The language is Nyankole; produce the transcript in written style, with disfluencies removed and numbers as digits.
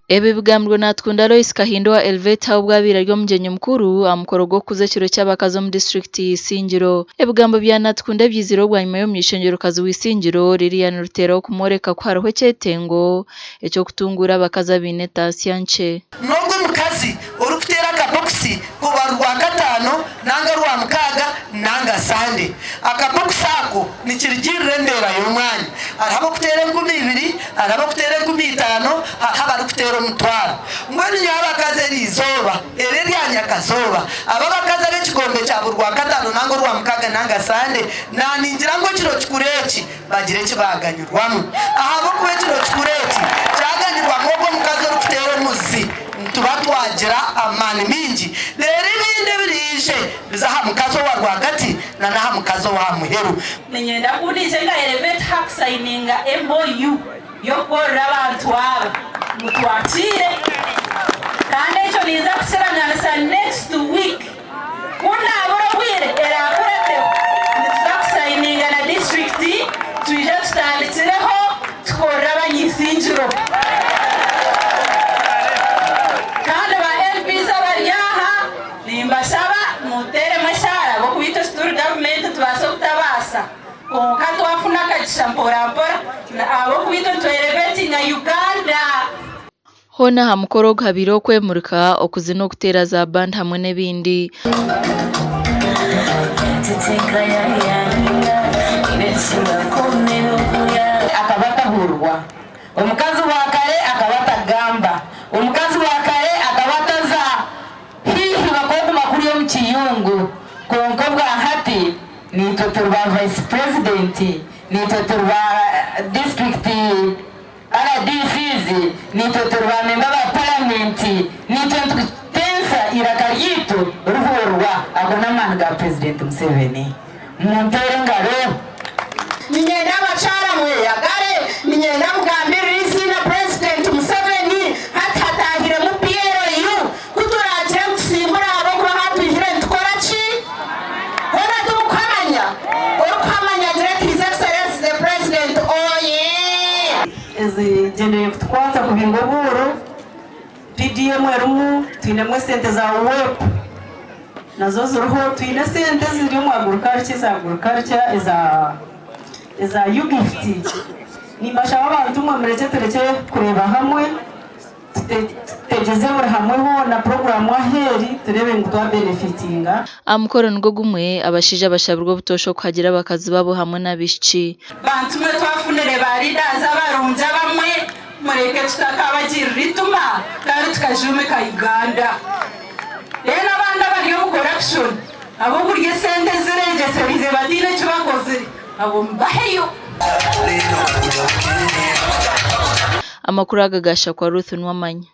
Ebi bigambirwe Natukunda Loyce Kahinda owa Elevate How obu abaire ari omugyenyi mukuru aha mukoro gw'okukuza ekiro ky'abakazi omu disiturikiti ya Isingiro. Ebigambo bya Natukunda byizireho bwanyima y'omuny'eishengyero-kazi wa Isingiro, Lilian Ruteera okumworeka ku hariho ekyetengo eky'okutunguura abakazi abaine etaasya nkye. N'ogwo omukazi orikuteera akabokisi kuba Rwakataano nanga Rwamukaaga nanga Sande. Akabokisi ako nikirugiirira embeera y'omwanya. Hariho abarikuteera 2000, hariho abarikuteera 5000, hariho abarikuteera omutwaro. Mbwenu nyowe abakazi eri izooba, eri erya nyakazooba, abo abakazi ab'ekigombe kya buri Rwakataano nanga Orwamukaaga nanga Sande, naaningira ngu ekiro kikuru eki bagire eki baaganyirwamu. Ahabw'okuba ekiro kikuru eki kyaganyirwamu ogwo omukazi orikuteera omuzi, nituba twagira amaani maingi. Reero ebindi ebiriije bize aha mukazi owa rwagati na n'aha mukazi ow'aha muheru. Niinyenda ku ndiija nka Elevate Her kusayininga MOU y'okukorera abantu aba ngu twakiire kandi ekyo ninza kukiranganisa next week. Ku naabura obwire eraakurateho, nituza kusayininga na disiturikiti twije tutandikireho tukorere abanyaisingiro. Kandi ba MPs abari aha nimbashaba muteeremu eshaara ahabw'okuba itwe tituri gavumenti nitubaasa obutabaasa kwonka twafuna akagisha mpora mpora ahabw'okuba itwe nitwerebetinga Uganda. Hoona aha mukoro ogu habaireho okwemurika, okuzina okuteera za band hamwe n'ebindi. Akaba atahurwa. Omukazi wa kare akaba atagamba. Omukazi wa kare akaba ataza haihi bakoguma kuriya omu kiyungu. Kwonka obwa hati naitwe turi ba vice president, naitwe turi ba district. RDCs, Naitwe turi ba memba ba paramenti, naitwe nitutensa eiraka ryaitu rihurirwa, ago n'amaani ga Purezidenti Museveni. Munteere engaro. Niinyenda abakyara mweyagare, niinyenda mugambirire eiziina Purezidenti Museveni hati hataahiremu PLU. Ku turaagire ngu tusimbure ahabw'okuba hatwihire nitukora ki? Hoona timukuhamanya? Orikuhamanya agire ati His Excellency the President oyee! Ezigyendereire kutukwatsa kubinga obworo, PDM erimu, twinemu esente za UWEP nazo ziriho, twine esente eziri omu agriculture eza agriculture eza eza UGIFT. Nimbashaba abantu mwe murekye turekye kureeba hamwe. Tutegyeze buri hamwe hoona puroguraamu ahu eri tureebe ngu twabenefitinga. Aha mukoro nigwo gumwe, abashaija bashabirwe obutoosha okuhagira abakazi baabo hamwe n'abaishiki. Bantu mwe twafunire ba leaders abarungi abamwe mureke tutakabagirira ituma kandi tukajuumika Uganda. Then abandi abari omu corruption abokurya esente ezirengyeseriize bataine eki bakozire abo mubaheyo. Amakuru aga gaashakwa Ruth Nuwamanya.